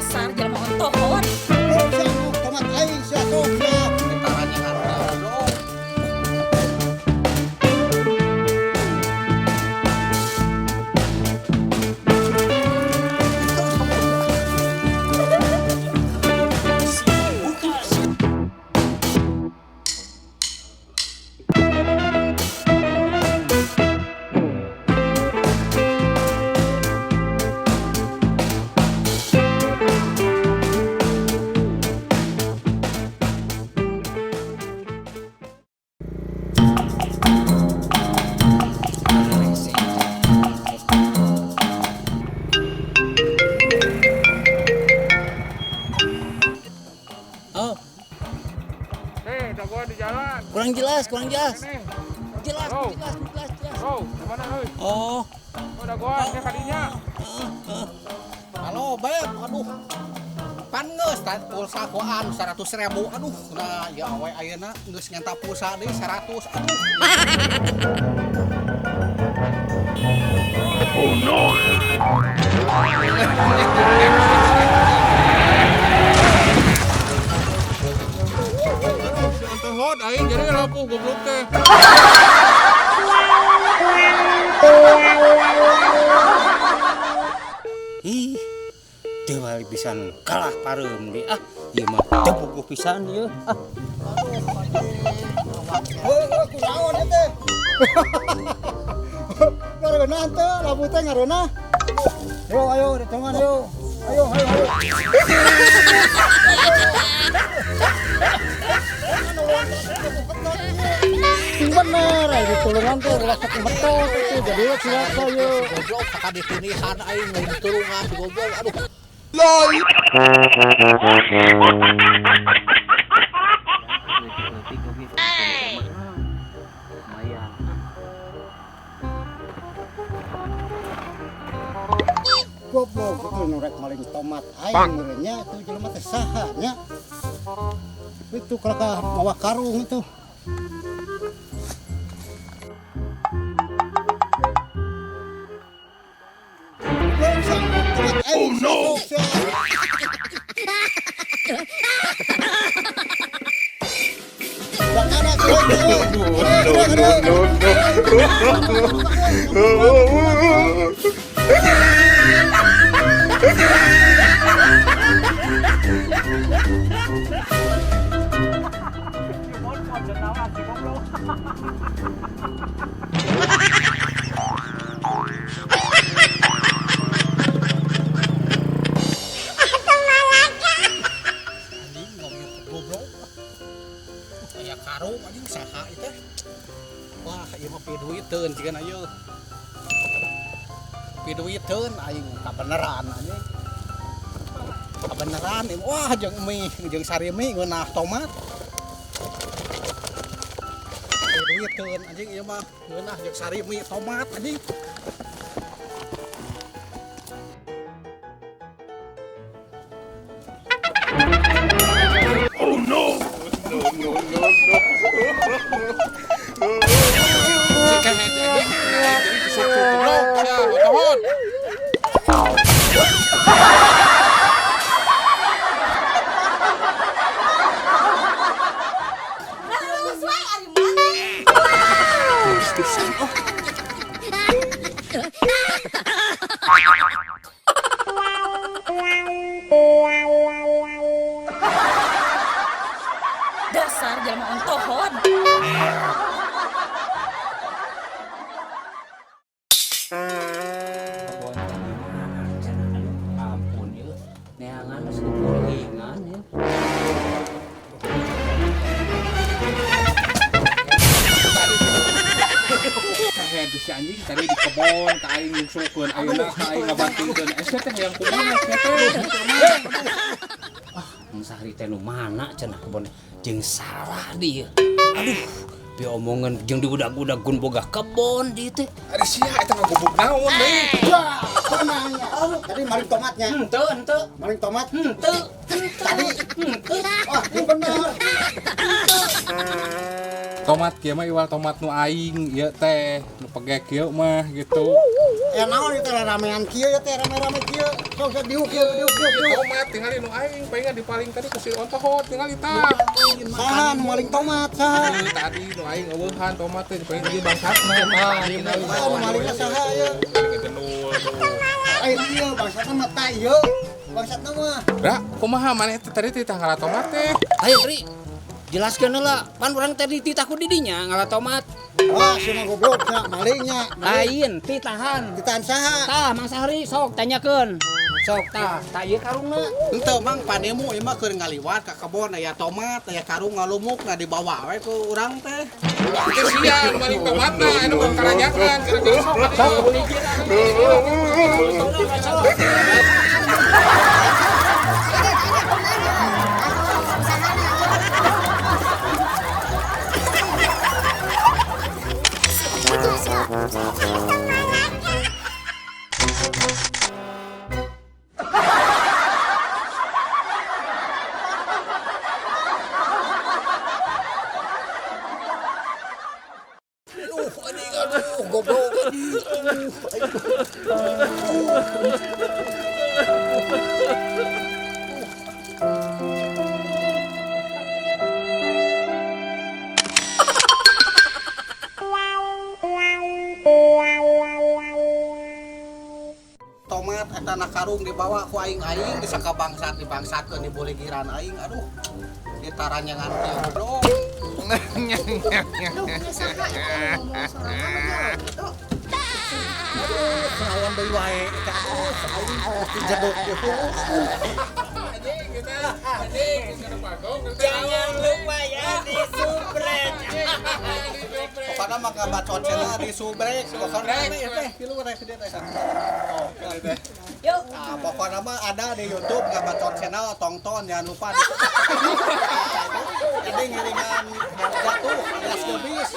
Dasar jelema ontohon. Tomat aing sia sok sia. Taranya ngaruh goblok. Oh, Eh, udah gua di jalan. kurang jelas, kurang jelas. Nih, Jelas, Halo. jelas, jelas, jelas. bro, gimana heuy? Oh, Udah gua nya kadinya. Halo, Beb. Aduh. Pan geus pulsa kuan 100.000. Aduh, nah ya we ayeuna geus ngenta pulsa deui 100. Aduh. Si ontohon aing jadi rapuh goblok teh. Ih, teu balik pisan kalah pareum di. Ah, ieu mah teu puguh pisan ieu. Ah, Heuh, kunaon ieu teh? Ngareunah teu, labu teh ngareunah. Ayo, ayo, datangan ayo. Ayo, ayo, ayo. Sing bener, ayo ditulungan teh ulah sok betot itu jadi cilaka ieu. Goblok kakak ditunihan aing lain ditulungan goblok. Aduh. Goblok itu nu rek maling tomat aing meureun nya itu jelema teh saha nya. Itu kalakah mawa karung itu. Oh no. No, no, no, Anjing ngomong goblok. Aya karung anjing saha ieu teh. Wah, ieu mah piduiteun jigana ieu. Piduiteun aing kabeneran anjing. Kabeneran ieu wah jeung mie jeung sarimi ngeunah tomat. Piduiteun anjing ieu mah ngeunah jeung sarimi tomat anjing. Si kehed anjing jadi disusu goblok sia ontohon. Nah, sesuai ari maneh. pisan. Oh, Dasar jelema ontohon. Kebon teh di mana cenah? Aduh, ampun ieu. Neangan geus kukuringan ieu. Kehed si anjing tadi di kebon ka aing nyungsukeun ayeuna ka aing ngabantingkeun. Sia teh hayang kumaha sia teh? Sahari teh nu mana cenah kebon jeung salah di ieu. Aduh, diomongan jeung diudag-udagkeun boga kebon di teh. Ari sia eta ngagubuk naon deui? Wah, tenangnya. Tadi maling tomatnya. Henteu, henteu. Maling tomat. Henteu. Tadi. Henteu. Wah, ini bener. Tomat kieu mah iwal tomat nu aing ieu teh, nu pegek kieu mah gitu. Ya naon ieu teh ramean kieu ya teh rame-rame kieu. Sok sok diuk ieu diuk diuk diuk. Tomat tingali nu aing palingan dipaling tadi ku si ontohot tingali tah. Saha nu maling tomat saha? Tadi nu aing eueuhan tomat teh paling ieu bangsatna tah. Tingali Saha nu malingna saha ieu? Ngegenul. Aing ieu bangsatna mah tah ieu. Bangsatna mah. Ra, kumaha maneh teh tadi teh ngala tomat teh? Ayo Ri, jelaskeun heula. Pan urang tadi dititah ku didinya ngala tomat. Wah, sia goblok sia malingnya. Lain, titahan. Ditahan saha? Tah, Mang Sahri sok tanyakeun. Sok tah, tah ieu karungna. Henteu Mang panemu ieu mah keur ngaliwat ka kebon aya tomat, aya karung ngalumuk nah dibawa we ku urang teh. Teh sia nu maling tomatna anu bukan karajakan gara-gara sok. Tomat eta na karung dibawa ku aing-aing disangka bangsat dibangsatkeun dibuligiran aing aduh. Ditaranyangan kieu goblok. Duh, saha itu ngomong sorangan mah gitu. Lawan deui wae eta aduh aing dijeduk kieu. Jangan lupa ya di subrek. Pokokna mah ngabacot cenah di subrek, pokokna mah ieu teh tilu rek di teh. Oh, teh. Yuk. Nah, pokokna mah ada di YouTube Ngabacot Channel, tonton jangan lupa. Jadi ngiringan jatuh alias gebis.